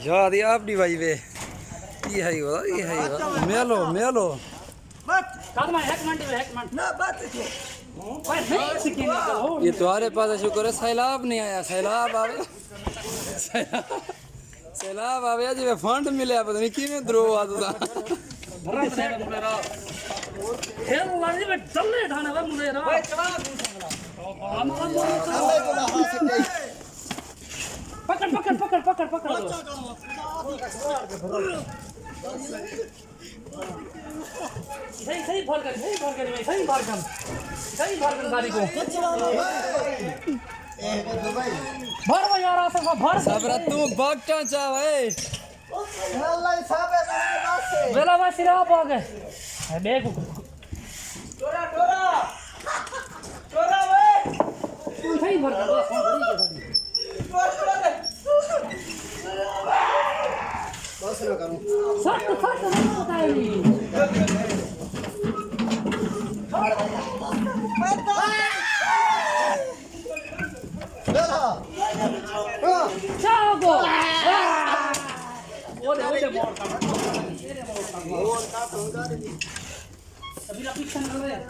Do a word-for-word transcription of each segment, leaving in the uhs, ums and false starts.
یار، یہ آپ دی بھائی وے۔ یہ ہے وہ، یہ ہے وہ۔ میلو، میلو۔ بس۔ کل میں ایک منٹ، ایک منٹ۔ نہ، بس اتنے۔ اوئے، نہیں سکھے نہیں تو۔ یہ تہاݙے پاسے شکر ہے، سیلاب نہیں آیا، سیلاب آوے۔ سیلاب آوے جی، فنڈ ملیا، پتہ نہیں کیویں درو آ تساں۔ بھرا سے میرا۔ کھیل لازم ہے، ڈلے ڈھانے وا ملے را۔ پکڑ، پکڑ، پکڑ، پکڑ، پکڑ۔ صحیح، صحیح بھر کر، صحیح بھر کر، صحیح بھر کر، صحیح بھر کر گاڑی کو۔ بھر وہ یار، آصف، بھر۔ صبر، تو بٹا چاہے۔ اللہ صاحب، میرے پاس سے۔ میرا بس سرا پا گئے۔ اے بے کو۔ ٹورا، ٹورا۔ ٹورا وے۔ صحیح بھر کر، بس، ہاں، بھری کے ساتھ۔ ٹورا، ٹورا دے۔ بس نہ کروں۔ سٹ، سٹ، سٹ بتائے نہیں۔ چاہو گو۔ او دے، او دے، مور کا۔ ابھی نا پیچھے نہ رہے۔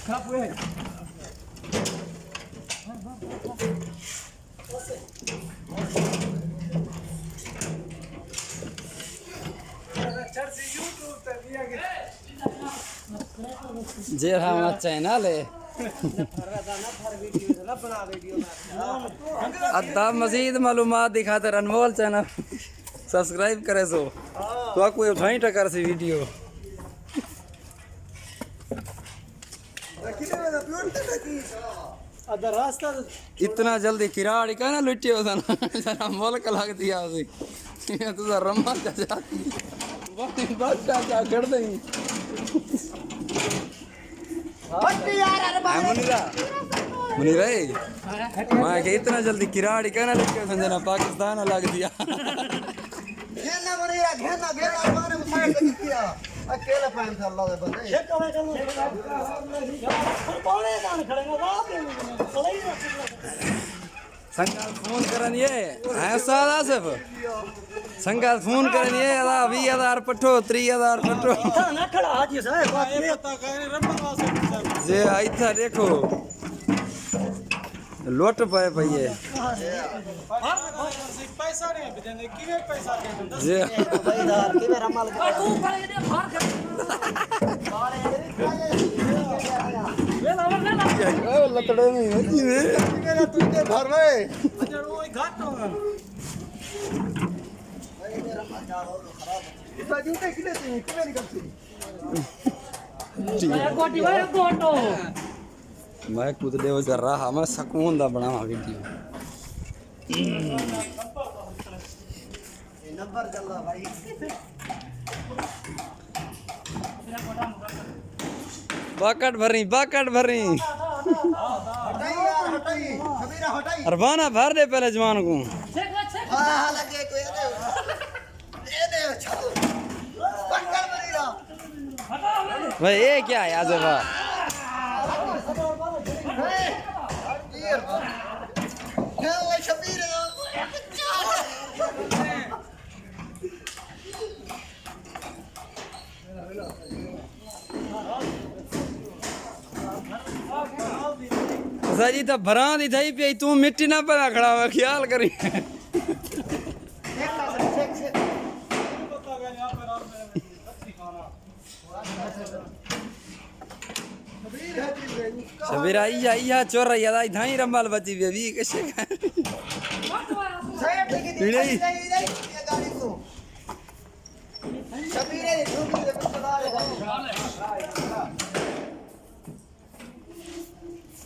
کھڑا ہوئے۔ جیڑھا ہمارا چینل ہے۔ ادا مزید معلومات دی خاطر انمول چینل سبسکرائب کرے سو۔ تو کوئی اٹھائیں ٹکر سی ویڈیو۔ اتنا جلدی کراڑ ہی کہنا لٹے ہو سن، سارا ملک لگ دیا سی۔ یہ تو سر رما چاچا، بس چاچا کر دیں۔ اے منیرا، منیرا، اے، میں کہ اتنا جلدی کراڑ ہی کہنا لٹے ہو سن، جنا پاکستان لگ دیا۔ گھن نہ منیرا، گھن نہ، گھن نہ، مارے مسائل کر دیا۔ اکیلے پائن تھا اللہ دے بندے۔ شک ہوئے کم۔ قربانے دان کھڑے نا، راہ پہ نہیں، سلائی رکھ۔ سنگال فون کرن یہ، ہیں استاد آصف؟ سنگال فون کرن یہ، ادا ویہہ ہزار پٹھو، تریہہ ہزار پٹھو۔ اتھاں نہ کھڑا، حاجی صاحب، بات یہ۔ جی، اتھاں دیکھو۔ لٹ پئے پئیے۔ پیسہ نہیں بھیجندے، کیویں پیسہ بھیجندے؟ جی۔ بھائی دار، کیویں رمل کے؟ اے لتڑے نہیں ہے، کیویں؟ میرا تجھے بھر میں۔ اچھا، وہ گھٹ ہوگا۔ اتنا جوتے کنے سے، کیویں نکلتے؟ ٹھیک ہے۔ کوٹی بھائی، کوٹو۔ میں کدے ذرا ہاں، میں سکون دا بناواں ویڈیو۔ باکٹ بھریں، باکٹ بھریں۔ ہٹائی یار، ہٹائی۔ شبیرہ ہٹائی۔ اربانہ بھر دے پہلے جوان کو۔ ہاں، ہاں، لگے کوئی۔ بھائی، یہ کیا ہے، آصف بھائی؟ سر جی، تاں بھراں دی تھئی پئی، توں مٹی نہ پیا کھڑا ہوئے، خیال کری۔ شبیر آئی ہے، یہ چور رہی ہے، دھائیں رمبل بچی بھی ابھی کشے۔ پیڑے ہی۔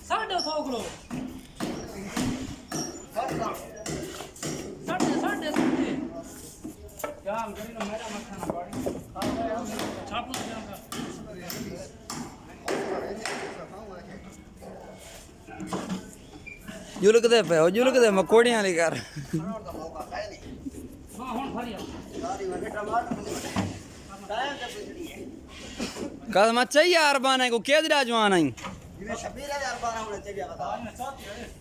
ساڈھے سو کلو۔ ساڈھے، ساڈھے، ساڈھے۔ چھاپو۔ جلکدے پئے ہو، جلکدے مکوڑیاں والی کر۔ قسم چاہیے اربانے کو کیا دلا جوان آئی۔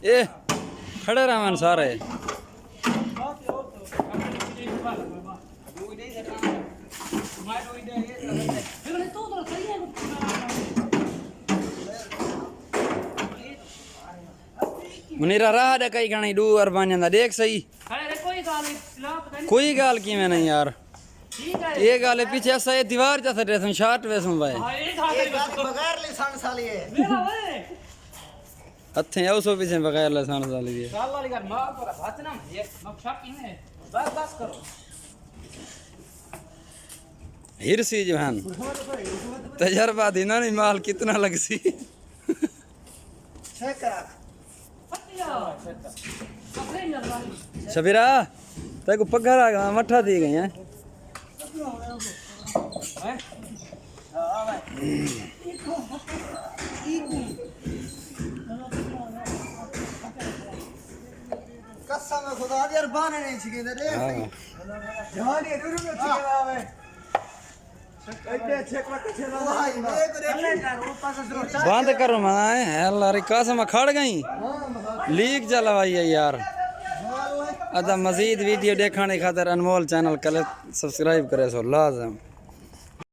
اے کھڑے رہون سارے۔ منیرا راہ ݙکائی کھڑیں ݙو اربانیاں دا، ݙیکھ صحیح۔ کوئی ڳالھ کیویں نہیں یار۔ یہ ڳالھ ہے، پیچھے اساں یہ دیوار چا سٹے سوں، شاٹ ویسوں بھائی۔ بغیر لائسنس والی ہے۔ ہتھیں او سو پیچھے بغیر لائسنس والی ہے۔ ہرسی جو ہن، تجربہ دینا نہیں، مال کتنا لگسی۔ شبیرا، تیکو پگھر آ گیا، مٹھا تھی گئی ہیں۔ قسم خدا دی، یار، بانے نہیں چھکے دے۔ جوانی ڈورو میں چھکے آوے۔ بند کرو ماں، ہے اللہ ری قسم، کھڑ گئی۔ لیک جا لوائی ہے یار۔ ادا مزید ویڈیو ݙیکھݨ دی خاطر انمول چینل کلے سبسکرائب کرے سو لازم۔